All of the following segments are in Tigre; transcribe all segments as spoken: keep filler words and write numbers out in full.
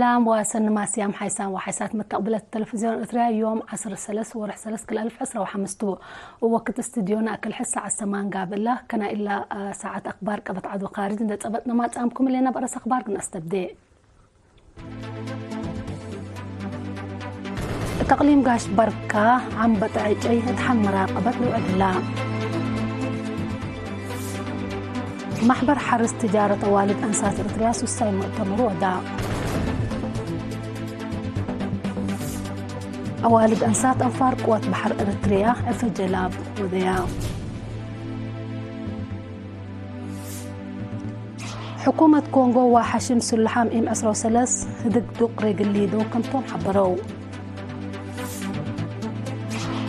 ሰላም ወሰኒ ማስያም ሓይሳም ወሓይሳት መተቅብለት ተለፍዝዮን ኤረትርያ፣ ዮም ዐስር ሰለስ ወርሕ ሰለስ ክልኤ አልፍ ዕስራ ወሐምስ ቱ። ወወክት እስትድዮና እክል ሕድ ሰዓት ሰማን ጋብእ እላ፣ ከና እላ ሰዓት አክባር ቀበት ዐድ ወካርጅ እንዴ ጸበጥነ ማጽአምኩም እሌና። በአረስ አክባር ግን አስተብዴ። እት አቅሊም ጋሽ በርካ ዐንበጠ ዕጨይ እት ሐን መራቀበት ልውዕል ህላ። ማሕበር ሐርስ ትጃረት አዋልድ አንሳት ኤረትርያ ሱሳይ ሙእተመር ወዳ። አዋልድ አንሳት አንፋር ቅወት በሐር ኤረትርያ ዕፈ ጀላብ ወደያ። ሕኩመት ኮንጎ ወሐሽም ስሉሓም ኤም ዕስራ ወሰለስ ህድግ ዱቅ ሬግል ሊዶ ከምቶም ሐበረው።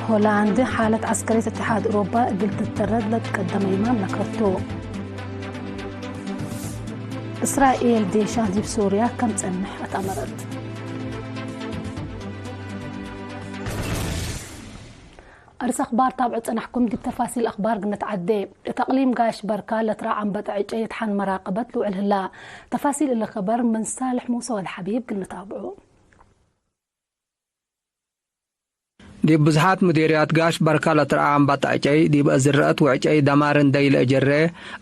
ሆላንድ፣ ሓለት ዐስከርየት እትሓድ ኡሮባ እግል ትተረድ ለትቀደመ ይማም ነክረቱ። እስራኤል፣ ዴሻ ዲብ ሶርያ ከም ጸንሕ አትአመረት። አርስ አክባር ታብዑ ጸናሕኩም። ዲብ ተፋሲል አክባር ግንትዓዴ። እት አቅሊም ጋሽ በርካ ለትረአ ዐንበጠ ዕጨይ እት ሐን መራቀበት ልውዕል ህላ። ተፋሲል እሊ ከበር ምን ሳልሕ ሙሰ ወልሐቢብ ግንታብዑ። ዲብ ብዝሓት ሙዴርያት ጋሽ በርካ ለትረአ ዐንበጠ ዕጨይ፣ ዲብ እዝረአት ወዕጨይ ደማር እንዴ ኢለአጀሬ፣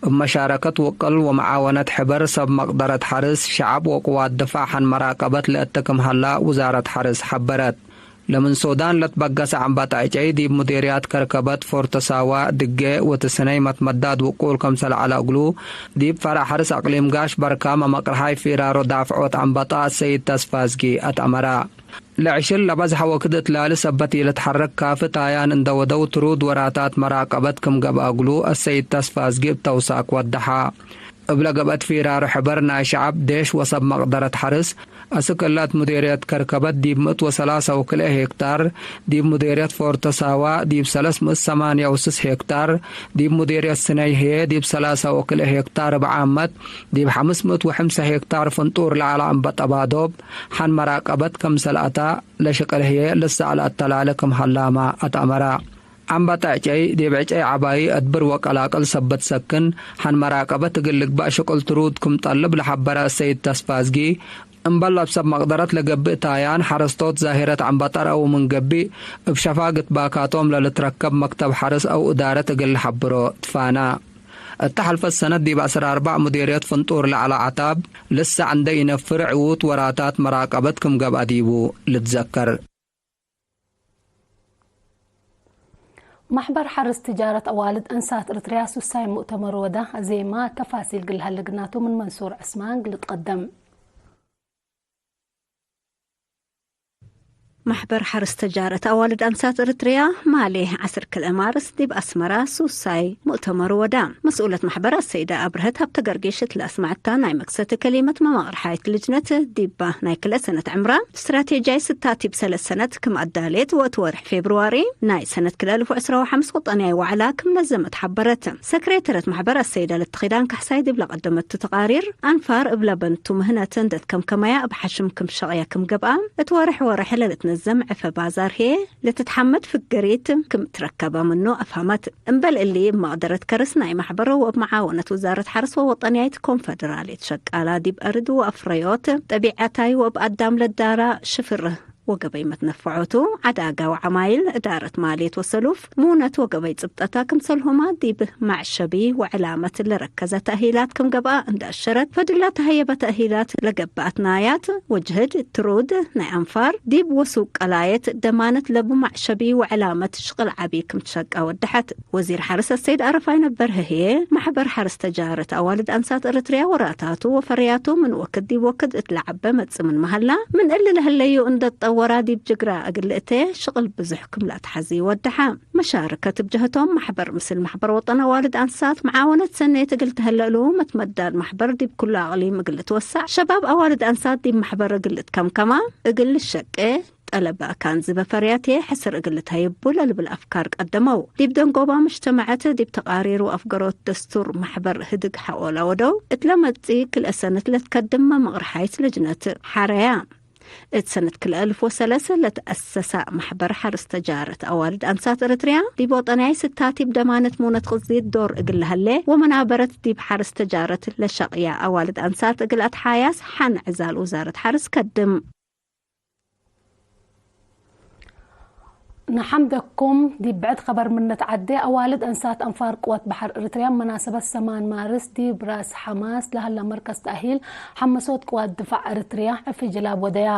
እብ መሻረከት ውቅል ወመዓወነት ሕበር ሰብ መቅደረት ሐርስ፣ ሸዐብ ወቅዋት ድፋዕ ሐን መራቀበት ለእተ ክም ሀላ ውዛረት ሐርስ ሐበረት። ለምን ሶዳን ለትበገሰ ዐንበጠ ዕጨይ ዲብ ሙዴርያት ከርከበት፣ ፎርቶ ሳዋ፣ ድጌ ወትስነይ መትመዳድ ውቁል ከምሰል ዐለ እግሉ፣ ዲብ ፈረዕ ሐርስ አቅሊም ጋሽ በርካ መመቅርሓይ ፊራሮ ዳፍዖት ዐንበጠ አሰይድ ተስፋዝጊ አትአመረ። ለዕሽል ለበዝሐ ወክድ እት ላሊ ሰበት ኢልትሐረክ ካፊ ታያን እንደ ወደው ትሩድ ወራታት መራቀበት ክም ገብአ እግሉ አሰይድ ተስፋዝጊ እብ ተውሳክ ወደሐ። እብለ ገብአት ፊራሮ ሕበር ናይ ሸዐብ፣ ዴሽ ወሰብ መቅደረት ሐርስ አስክ እላት ሙዴርየት ከርከበት ዲብ ምእት ወሰላሳ ወክልኤ ሄክታር፣ ዲብ ሙዴርየት ፎርቶ ሳዋ ዲብ ሰለስ ምእት ሰማንያ ወስስ ሄክታር፣ ዲብ ሙዴርየት ስነይ ህዬ ዲብ ሰላሳ ወክልኤ ሄክታር እብ ዓመት፣ ዲብ ሐምስ ምእት ወሐምሳ ሄክታር ፍንጡር ለዐለ ዐንበጠ ባዶብ ሐን መራቀበት ክምሰል አታ ለሽቅል ህዬ ልሰዕ ለአተላሌ ክም ሀላመ አትአመረ። ዐንበጠ ዕጨይ ዲብ ዕጨይ ዐባዪ፣ አድብር ወቀላቅል ሰበት ሰክን ሐን መራቀበት እግል ልግበእ ሽቅል ትሩድ ክም ጠልብ ለሐበረ አሰይድ ተስፋዝጊ፣ እምበል እብ ሰብ መቅደረት ለገብእ ታያን ሐረስቶት ዛሂረት ዐንበጠር አው ምን ገቢእ እብ ሸፋግ እት ባካቶም ለልትረከብ መክተብ ሐርስ አው እዳረት እግል ለሐብሮ ትፋና። እተ ሐልፈት ሰነት ዲብ ዐስር አርበዕ ሙዴርየት ፍንጡር ለዐለ ዐታብ ልሰዕ እንዴ ኢነፍር ዕዉት ወራታት መራቀበት ክም ገብአ ዲቡ ልትዘከር። ማሕበር ሐርስ ትጃረት አዋልድ አንሳት ኤረትርያ ሱሳይ ሙእተመር ወዳ። አዜማ ተፋሲል እግል ለሀለ ግናቱ ምን መንሱር ዕስማን እግል ልትቀደም። ማሕበር ሐርስ ተጃረት አዋልድ አንሳት ኤረትርያ ማሌ ዐስር ክልኤ ማርስ ዲብ አስመራ ሱሳይ ሙእተመር ወዳ። መስኡለት ማሕበር አሰይደ አብርሀት ሀብተገርጊሽ እት ለአስመዐታ ናይ መክሰቲ ከሊመት መመቅርሓይት ልጅነት ዲባ ናይ ክልኤ ሰነት ዕምራ ስትራቴጂያይ ስታቲብ ሰለስ ሰነት ክም አዳሌት ወእት ወርሕ ፌብርዋሪ ናይ ሰነት ክልኤ አልፍ ወዕስራ ወሐምስ ወጠንያይ ወዕላ ክም ነዘመት ሐበረት። ሰክሬተረት ማሕበር አሰይደ ለትኺዳን ካሕሳይ ዲብ ለቀደመቱ ተቃሪር፣ አንፋር እብ ለበንቱ ምህነት እንዴ ትከምከመያ እብ ሐሽም ክም ሸቅየ ክም ገብአ፣ እት ወርሕ ወርሕ ለልትነዘም ዕፈ ባዛር ህዬ ለትትሐመድ ፍገሪት ክም ትረከበ ምኑ አፍሀመት። እምበል እሊ፣ እብ መቅደረት ከርስ ናይ ማሕበሮ ወእብ መዓወነት ውዛረት ሐርስ ወወጠንያይት ኮንፈደራልየት ሸቃላ ዲብ አርድ ወአፍረዮት ጠቢዐታይ ወእብ አዳም ለዳራ ሽፍር ወገበይ መትነፈዖቱ፣ ዐዳጋ ወዐማይል እዳረት ማልየት ወሰሉፍ፣ ሙነት ወገበይ ጽብጠታ ክምሰልሁማ ዲብ መዕሸቢ ወዕላመት ለረከዘ ተእሂላት ክም ገብአ እንዴ አሸረት፣ ፈድላ ተሀየበ ተእሂላት ለገብአ አትናያት ወጅህድ ትሩድ ናይ አንፋር ዲብ ወሱቅ ቀላየት ደማነት ለቡ መዕሸቢ ወዕላመት ሽቅል ዐቢ ክም ትሸቀ ወደሐት። ወዚር ሐርስ አሰይድ አረፋይነ በርሀ ህዬ፣ ማሕበር ሐርስ ተጃረት አዋልድ አንሳት ኤረትርያ ወራታቱ ወፈርያቱ ምን ወክድ ዲብ ወክድ እት ለዐበ መጽእ ምንመ ሀላ፣ ምን እሊ ለህለዩ እንዴ ትጠወራ ዲብ ጅግራ እግል ልእቴ ሽቅል ብዙሕ ክም ለአትሐዚ ወደሐ። መሻርከት እብ ጀህቶም፣ ማሕበር ምስል ማሕበር ወጠን አዋልድ አንሳት መዓወነት ሰኔት እግል ተህለ እሉ፣ መትመዳድ ማሕበር ዲብ ኩሉ አቅሊም እግል ልትወሰዕ፣ ሸባብ አዋልድ አንሳት ዲብ ማሕበር እግል ልትከምከማ እግል ልሸቄ፣ ጠለበ አካን ዝበ ፈርያቴ ሕስር እግል ልትሀይቡ ለልብል አፍካር ቀደመው። ዲብ ደንጎባ ምጅተመዐት ዲብ ተቃሪር ወአፍገሮት ደስቱር ማሕበር ህድግ ሐቆ ለወደው እት ለመጽእ ክልኤ ሰነት ለትከድም መመቅርሓይት ልጅነት ሐረያ። እት ሰነት ክልኤ እልፍ ወሰለስ ለተአሰሰ መሕበር ሐርስ ተጃረት አዋልድ አንሳት ኤረትርያ፣ ዲብ ወጠንያይ ስታቲብ ደማነት ሙነት ቅዝት ዶር እግል ለሀሌ ወመናበረት ዲብ ሐርስ ተጃረት ለሸቅያ አዋልድ አንሳት እግል አትሓያስ ሐን ዕዛል ውዛረት ሐርስ ከድም። ነሐምደኩም። ዲብ ብዕድ ከበር ምን ንትዐዴ፣ አዋልድ አንሳት አንፋር ቅዋት በሐር ኤረትርያ መናሰበት ሰማን ማርስ ዲብ ራስ ሐማስ ለሀላ መርከዝ ተእሂል ሐመሶት ቅዋት ድፋዕ ኤረትርያ ዕፊ ጅላብ ወደያ።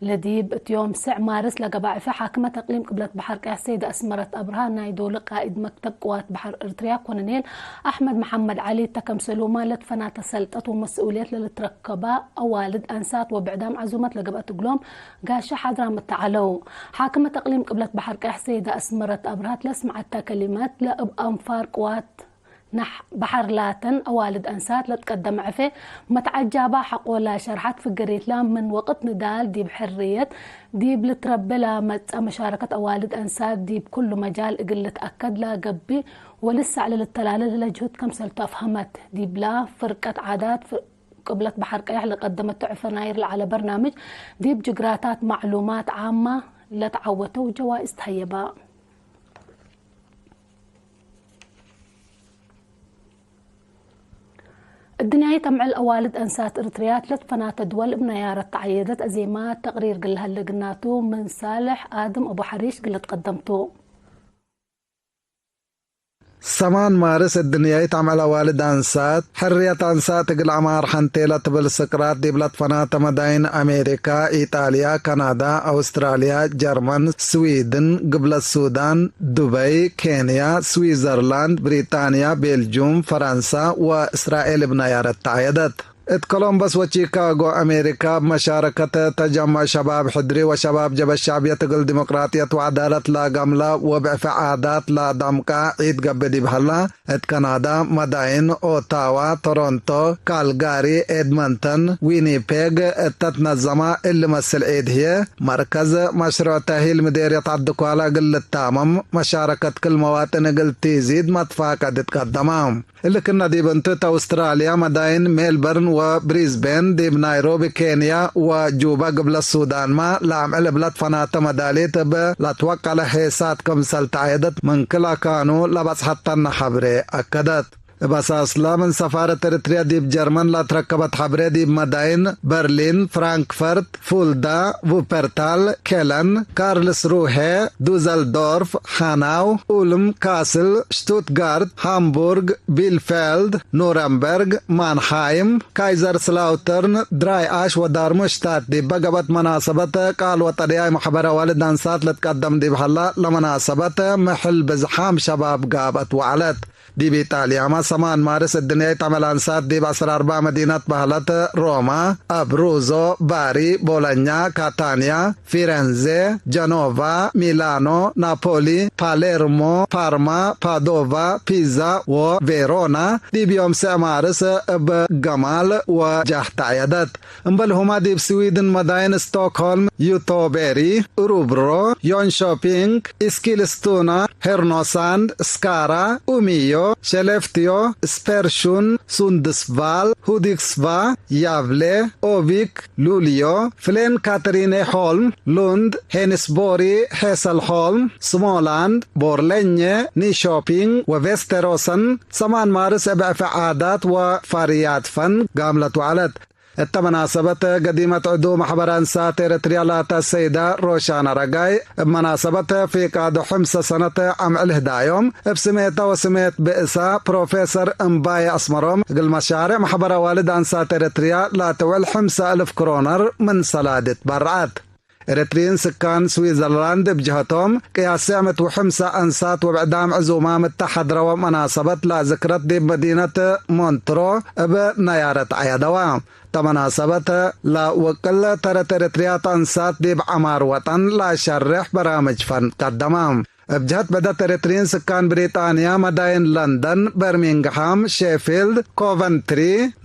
ለዲብ እት ዮም ስዕ ማርስ ለገብአ ዕፊ፣ ሓክመት እቅሊም ቅብለት በሐር ቀያሕ ሰይድ አስመረት አብርሃ፣ ናይ ዶል ቃኢድ መክተብ ቅዋት በሐር ኤረትርያ ኮሎኔል አሕመድ መሐመድ ዐሊ እተ ከምሰሉመ ለትፈናተ ሰልጠት ወመስኡልየት ለልትረከባ አዋልድ አንሳት ወብዕዳም ዐዙመት ለገብአት እግሎም ጋሻ ሓድራም እተ ዐለው። ሓክመት እቅሊም ቅብለት በሐር ቀያሕ ሰይድ አስመረት አብርሃት ለስምዐተ ከሊመት፣ ለእብ አንፋር ቅዋት ነሕ በሐር ላተን አዋልድ አንሳት ለትቀደመ ዕፌ መትዐጃባ ሐቆ ለሸርሐት ፍግሪትላ፣ ምን ወቅት ንዳል ዲብ ሕርየት ዲብ ልትረቤ ለመጽአ መሻረከት አዋልድ አንሳት ዲብ ኩሉ መጃል እግል ልትአከድ ለገብእ ወልሰዕ ለልተላለ ለጅሁድ ከምሰልቱ አፍሀመት። ዲብላ ፍርቀት ዓዳት ቅብለት በሐር ቀያሕ ለቀደመቱ ዕፈ ናይር ለዐለ በርናምጅ፣ ዲብ ጅግራታት ማዕሉማት ዓማ ለተዐወተው ጀዋይዝ ተሀየባ። እድንያይት አምዕል አዋልድ አንሳት እርትርያት ለትፈናተ ድወል እብ ነያረት ተዐየደት። አዜማት ተቅሪር ግል ሀለ ግናቱ ምን ሳልሕ አድም አቡ ሐሪሽ ግለት ቀደምቱ። ሰማን ማርስ እድንያይት አምዕል አዋልድ አንሳት፣ ሕርየት አንሳት እግል ዐማር ሐንቴ ለትብል ስቅራት ዲብ ለትፈናተ መዳይን አሜሪካ፣ ኢጣልያ፣ ካናዳ፣ አውስትራልያ፣ ጀርመን፣ ስዊድን፣ ግብለት ሱዳን፣ ዱበይ፣ ኬንያ፣ ስዊዘርላንድ፣ ብሪጣንያ፣ ቤልጁም፣ ፈረንሳ ወእስራኤል እብ ነያረት ተዐየደት። እት ኮሎምበስ ወቺካጎ አሜሪካ፣ እብ መሻረከት ተጀመዕ ሸባብ ሕድሪ ወሸባብ ጀበ ሻዕብየት እግል ዲሞቅራጥየት ወዐዳለት ለአጋምላ ወብዕፊ ዓዳት ለአዳምቃ ዒድ ገብእ ዲብ ሀላ፣ እት ካናዳ መዳይን ኦታዋ፣ ቶሮንቶ፣ ካልጋሪ፣ ኤድመንተን፣ ዊኒፔግ እተ ትነዘማ እሊ መስል ዒድ ህዬ፣ መርከዝ መሽሩዕ ተእሂል ምዴርየት ዐዲ ኳላ እግል ልታመም መሻረከት ክል መዋጥን እግል ቲዚድ መትፋቀድ ትቀደማ። እሊ ክእነ ዲብ እንቱ፣ እት አውስትራልያ መዳይን ሜልበርን ወብሪዝቤን፣ ዲብ ናይሮቢ ኬንያ ወጁባ ግብለት ሱዳንመ ለአምዕል እብ ለትፈናተ መዳሊት እብ ለትወቀለ ሔሳት ክምሰል ተዐየደት ምን ክል አካኑ ለበጽሐተነ ሐብሬ አከደት። እብ አሳስለ ምን ሰፋረት ኤረትርያ ዲብ ጀርመን ለትረከበት ሐብሬ፣ ዲብ መዳይን በርሊን፣ ፍራንክፈርት፣ ፉልዳ፣ ዉፐርታል፣ ኬለን፣ ካርልስሩሄ፣ ዱዘልዶርፍ፣ ሃናው፣ ኡልም፣ ካስል፣ ሽቱትጋርት፣ ሃምቡርግ፣ ቢልፌልድ፣ ኑረምበርግ፣ ማንሃይም፣ ካይዘርስላውተርን፣ ድራይአሽ ወዳርሙሽታት ዲበ ገብአት መናሰበት ቃል ወጠንያይ መሕበር አዋልድ አንሳት ልትቀደም ዲብ ሀላ፣ ለመናሰበት ምሕል ብዝሓም ሸባብ ጋብአት ወዐለት። ዲብ ኢጣልያመ ሰማን ማርስ እድንያይት አምዕል አንሳት ዲብ ዐስር አርበዕ መዲነት በህለት ሮማ፣ አብሩዞ፣ ባሪ፣ ቦሎኛ፣ ካታንያ፣ ፊረንዜ፣ ጀኖቫ፣ ሚላኖ፣ ናፖሊ፣ ፓሌርሞ፣ ፓርማ፣ ፓዶቫ፣ ፒዛ ወቬሮና ዲብ ዮም ስዕ ማርስ እብ ገማል ወጃህ ተዐየደት። እምበልሁመ ዲብ ስዊድን መዳይን ስቶክሆልም፣ ዩቶቤሪ፣ ኡሩብሮ፣ ዮንሾፒንግ፣ ኢስኪልስቱና፣ ሄርኖሳንድ፣ ስካራ፣ ኡሚዮ፣ ሼሌፍትዮ፣ ስፔርሹን፣ ሱንድስቫል፣ ሁዲክስቫ፣ ያቭሌ፣ ኦቪክ፣ ሉልዮ፣ ፍሌን ካተሪኔሆልም፣ ሉንድ፣ ሄንስቦሪ፣ ሄሰልሆልም፣ ስሞላንድ፣ ቦርለኘ፣ ኒሾፒንግ ወቬስተሮሰን ሰማን ማርስ እብ ዕፌ ዓዳት ወፋርያት ፈን ጋምለት ወዐለት። እተ መናሰበት፣ ገዲመት ዕዱ መሕበር አንሳት ኤረትርያ ላተ ሰይዳ ሮሻን አረጋይ፣ እብ መናሰበት ፊቃዶ ሕምሰ ሰነት አምዕል ህዳዮም፣ እብ ስሜተ ወስሜት ብእሳ ፕሮፌሰር እምባየ አስመሮም፣ እግል መሻሬዕ መሕበር አዋልድ አንሳት ኤረትርያ ላተ ውዕል ሕምሰ እልፍ ክሮነር ምን ሰላዲ ትበረዐት። ኤረትርይን ስካን ስዊዘርላንድ እብ ጀሀቶም፣ ቅያስ ስዕመት ወሕምሰ አንሳት ወብዕዳም ዕዙማም እተ ሐድረወ መናሰበት ለዝክረት ዲብ መዲነት ሞንትሮ እብ ነያረት ዐየደወ። እተ መናሰበት ለወቅል ተረት ኤረትርያት አንሳት ዲብ ዐማር ወጠን ለአሸርሕ በራምጅ ፈን ቀደመ። እብ ጀህት ብዕደት ኤረትርይን ስካን ብሪጣንያ፣ መዳይን ለንደን፣ በርሚንግሃም፣ ሼፊልድ፣ ኮቨንትሪ፣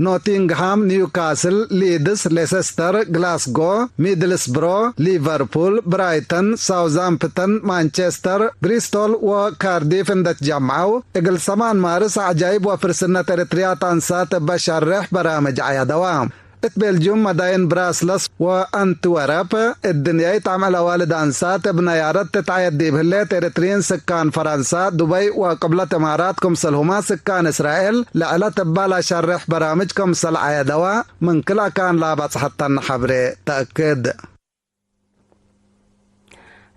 ኖቲንግሃም፣ ኒውካስል፣ ሊድስ፣ ሌሰስተር፣ ግላስጎ፣ ሚድልስብሮ፣ ሊቨርፑል፣ ብራይተን፣ ሳውዝሃምፕተን፣ ማንቼስተር፣ ብሪስቶል ወካርዲፍ እንደ ትጀምዐው፣ እግል ሰማን ማርስ ዐጃይብ ወፍርስነት ኤረትርያት አንሳት እበ ሸሬሕ በራምጅ ዐያደዋ። እት ቤልጅዩም መዳይን ብራስለስ ወአንትወረፕ፣ እድንያይት አምዕል አዋልድ አንሳት እብ ነያረት ትትዓየድ ዲብ ህሌት ኤረትርዪን ስካን ፈረንሳ፣ ዱበይ ወቅብለት እማራት፣ ክምሰልሁመ ስካን እስራኤል፣ ለዐለት እባ ለሸሬሕ በራምጅ ክምሰል ዐየደወ፣ ምን ክል አካን ለአባጽሐተነ ሐብሬ ተአክድ።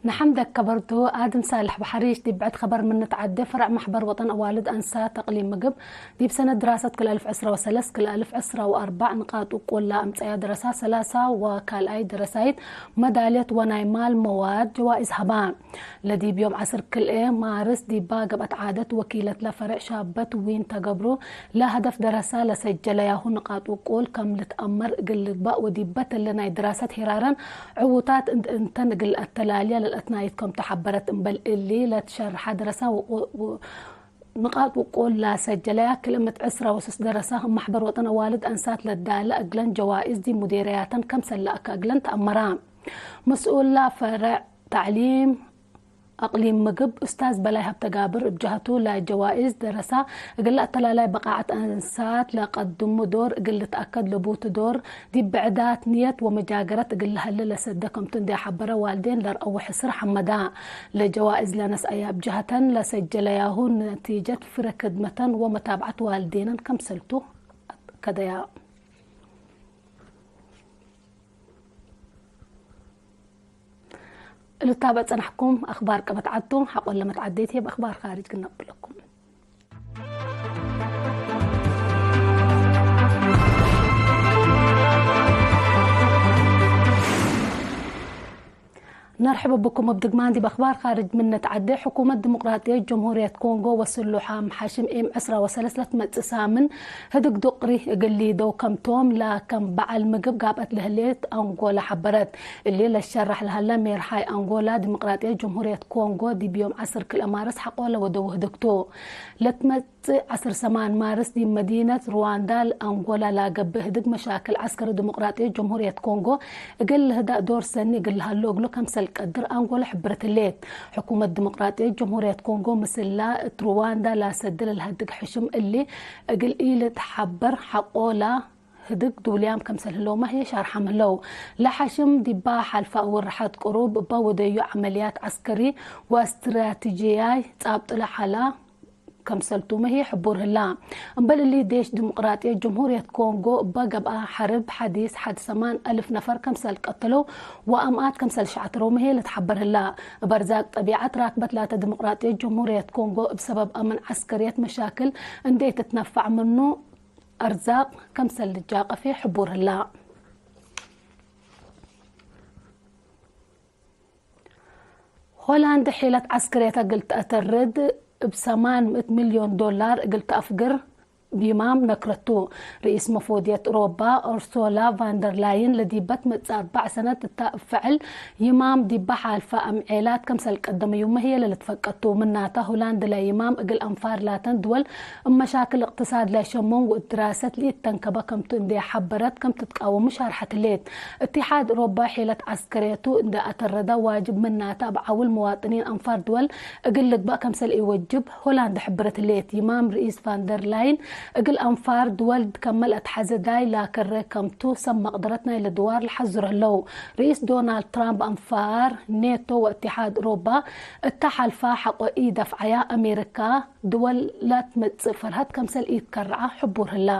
ነሐምደክ ከበርቱ። አድም ሳልሕ በሐሪሽ ዲብ ብዕድ ከበር ምን ንትዐዴ፣ ፈረዕ መሕበር ወጠን አዋልድ አንሳት አቅሊም ምግብ፣ ዲብ ሰነት ድራሰት ክል አልፍ ዕስራ ወሰለስ ክል አልፍ ዕስራ ወአርበዕ ንቃጥ ውቁል ለአምጸያ ደረሳ ሰላሳ ወካልኣይ ደረሳይት መዳልየት ወናይ ማል መዋድ ጀዋኢዝ ሀባ። ለዲብ ዮም ዐስር ክልኤ ማርስ ዲባ ገብአት ዓደት ወኪለት ለፈርዕ ሻበት ዊን ተገብሩ፣ ለሀደፍ ደረሳ ለሰጀለያሁ ንቃጥ ውቁል ከም ልትአመር እግል ልግባእ ወዲበ ተለ ናይ ድራሰት ሄራረን ዕዉታት እንድ እንተን እግል አተላልያ ለልአትናይት ከምቱ ሐበረት። እምበል እሊ ለትሸርሐ ደረሳ ወ-፣ ወ-፣ ንቃጥ ውቁል ለሰጀለያ ክል ምእት ዕስራ ወስስ ደረሳ እብ መሕበር ወጠን አዋልድ አንሳት ለዳለ እግለን ጀዋኢዝ ዲብ ሙዴርያተን ከምሰል ለአከ እግለን ተአመራ። መስኡል ለፈርዕ ተዕሊም አቅሊም ምግብ ኡስታዝ በላይ ሀብተጋብር እብ ጀሀቱ፣ ለጀዋኢዝ ደረሳ እግል አተላላይ በቃዐት አንሳት ለቀድሙ ዶር እግል ልትአከድ ለቡቱ ዶር፣ ዲብ ብዕዳት ንየት ወመጃገረት እግል ለሀለ ለሰደ ከምቱ እንዴ ሐበረ፣ ዋልዴን ለርአው ሕስር ሐመዳ። ለጀዋኢዝ ለነስአያ እብ ጀሀተን ለሰጀለያሁ ነቲጀት ፍረ ክድመተን ወመታብዐት ዋልዴነን ከምሰልቱ አከደያ። ልታበዕ ጸናሕኩም አኽባር ቀበት ዐድ ቱ። ሐቆለ መትዓዴት ህዬ እብ አኽባር ካርጅ ክነቅብለኩም። ነርሕብ ብኩም። እብ ድግማን ዲብ አኽባር ካርጅ ምን ንትዓዴ፣ ሕኩመት ዲሞቅራጥየት ጀምሁርየት ኮንጎ ወስሉሓም ሐሽም ኤም ዕስራ ወሰለስ ለትመጽእ ሳምን ህድግ ዱቅሪ እግል ሊደው ከምቶም ለከም በዐል ምግብ ጋብአት ለህሌት አንጎላ ሐበረት። እሊ ለሸራሕ ለሀለ ሜርሓይ አንጎላ፣ ዲሞቅራጥየት ጀምሁርየት ኮንጎ ዲብ ዮም ዐስር ክልኤ ማርስ ሐቆ ለወደው ህድግ ቱ። ለትመ- ጽእ ዐስር ሰማን ማርስ ዲብ መዲነት ሩዋንዳ ለአንጎላ ለገብእ ህድግ መሻክል ዐስከሪ ዲሞቅራጥየት ጀምሁርየት ኮንጎ እግል ልህዳእ ዶር ሰኒ እግል ለሀሎ እግሉ ከምሰል ቀድር አንጎላ ሕብርት ህሌት። ሕኩመት ዲሞቅራጥየት ጀምሁርየት ኮንጎ ምስላ እት ሩዋንዳ ለሰድለ ለሀድግ ሕሽም እሊ እግል ኢልትሐበር ሐቆላ ህድግ ዱልያም ከምሰል ህለውመ ህዬ ሻርሐም ህለው። ለሐሽም ዲባ ሐልፈ አውርሐት ቅሩብ እበ ወደዩ ዐመልያት ዐስከሪ ወእስትራቲጂያይ ጻብጥለ ሐላ ከምሰልቱመ ህዬ ሕቡር ህላ። እምበል እሊ፣ ዴሽ ዲሞቅራጥየት ጀምሁርየት ኮንጎ እበ ገብአ ሐርብ ሐዲስ ሐድ ሰማን አልፍ ነፈር ከምሰል ቀተለው ወአምኣት ከምሰል ሸዕትረውመ ህዬ ልትሐበር ህላ። እብ አርዛቅ ጠቢዐት ራክበት ላተ ዲሞቅራጥየት ጀምሁርየት ኮንጎ እብ ሰበብ አምን ዐስከርየት መሻክል እንዴ ትትነፋዕ ምኑ አርዛቅ ከምሰል ልጃቀፍ ህዬ ሕቡር ህላ። ሆላንድ ሒለት ዐስከርየት እግል ተአተርድ እብ ሰማን ምእት ሚልዮን ዶላር እግል ተአፍግር ይማም ነክረቱ። ርኢስ መፎድየት ኦሮባ ኡርሱላ ቫንደርላይን ለዲበ ትመጽእ አርበዕ ሰነት እታ እብ ፈዕል ይማም ዲበ ሐልፈ አምዔላት ከምሰል ቀደመዩመ ህዬ ለልትፈቀድ ቱ። ምናተ፣ ሆላንድ ለይማም እግል አንፋር ላተን ድወል እብ መሻክል እቅትሳድ ለሸመን ወእት ድራሰት ለኢተንከበ ከምቱ እንዴ ሐበረት ከም ትትቃወሙ ሻርሐት ህሌት። እትሓድ ኦሮባ ሒለት ዐስከርየቱ እንዴ አተረደ ዋጅብ ምናተ እብ ዐውል መዋጥኒን አንፋር ድወል እግል ልግበእ ከምሰል ኢወጅብ ሆላንድ ሕብረት ህሌት። ይማም ርኢስ ቫንደርላይን እግል አንፋር ድወል ከመ ለአትሐዘ ዳይ ላከረ ከምቱ ሰብ መቅደረት ናይለ ድዋር ለሐዙረ ህለው። ርኢስ ዶናልድ ትራምፕ አንፋር ኔቶ ወእትሓድ ኦሮባ እተ ሐልፋ ሐቆ ኢደፍዐያ፣ አሜሪካ ድወል ላትመጽእ ፈርሀት ከምሰል ኢትከረዐ ሕቡር ህላ።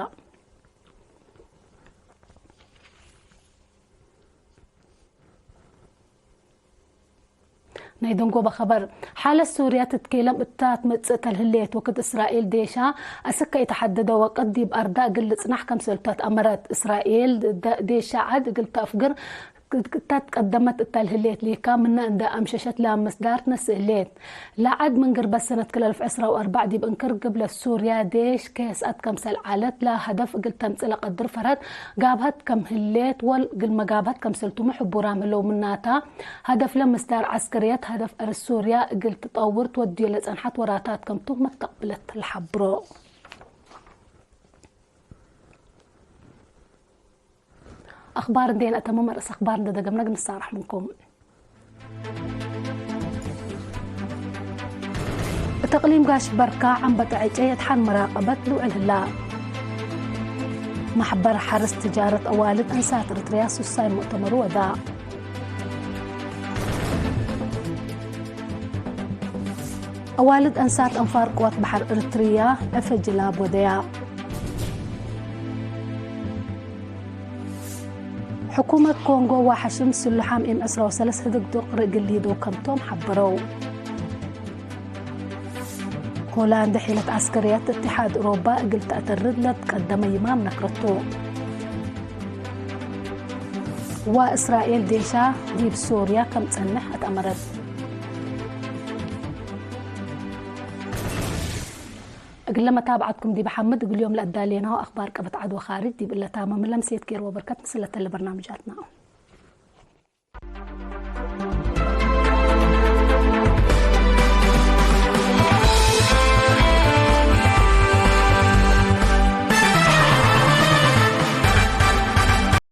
ናይ ደንጎበ ኸበር። ሓለት ሱርያ ትትኬለም እታ ትመጽእ ተልህሌት ወክድ እስራኤል ዴሻ አስክ ከኢተሐደደ ወቅት ዲብ አርዳ እግል ልጽናሕ ከምሰልቱ አትአመረት። እስራኤል ደ-፣ ዴሻ ዐድ እግል ተአፍግር እታ ትቀደመት እተ ልህሌት ሊካ ምነ እንደ አምሸሸት ለምስዳር ትነስእ ህሌት። ለዐድ ምን ግርበት ሰነት ክል አልፍ ዕስራ ወአርበዕ ዲብ እንክር ግብለት ሱርያ ዴሽ ከስአት ከምሰል ዐለት ለሀደፍ እግል ተምጽእ ለቀድር ፈርሀት ጋብሀት ከም ህሌት ወል ግልመ ጋብሀት ከምሰልቱመ ሕቡራም ህለው። ምናታ፣ ሀደፍለ ምስዳር ዐስከርየት ሀደፍ አርስ ሱርያ እግል ትጠውር ትወድዮ ለጸንሐት ወራታት ከምቱ መተቅብለት ለሐብሮ። አኽባር እንዴ ነአተምም፣ አርእስ አኽባር እንዴ ደገምነ እግል ንሳረሕ ምንኩም። እት እቅሊም ጋሽ በርካ ዐንበጠ ዕጨይ አድሓን መራቀበት ልውዕል ህላ። ማሕበር ሐርስ ትጃረት አዋልድ አንሳት እርትርያ ሱሳይ ሙእተመሩ ወዳ። አዋልድ አንሳት አንፋር ቅዋት በሐር እርትርያ ዕፈ ጅላብ ወደያ። ሕኩመት ኮንጎ ወሐሽም ስሉሓም እም ዕስራ ወሰለስ ህድግ ዱቅሪ እግል ሊዶ ከምቶም ሐበረው። ሆላንድ ሒለት ዐስከርያት እትሓድ ኡሮባ እግል ተአተርድ ለትቀደመ ይማም ነክረቱ። ወእስራኤል ዴሻ ዲብ ሶርያ ከም ጸንሕ አትአመረት። እግለ መታብዐትኩም ዲብ ሐምድ እግል ዮም ለአዳሌናሁ አክባር ቀበት ዐድ ወካርጅ ዲብ እለ ታመ። ምን ለምሴት ኬር ወበርከት ምስል ለተለ በርናምጃትና።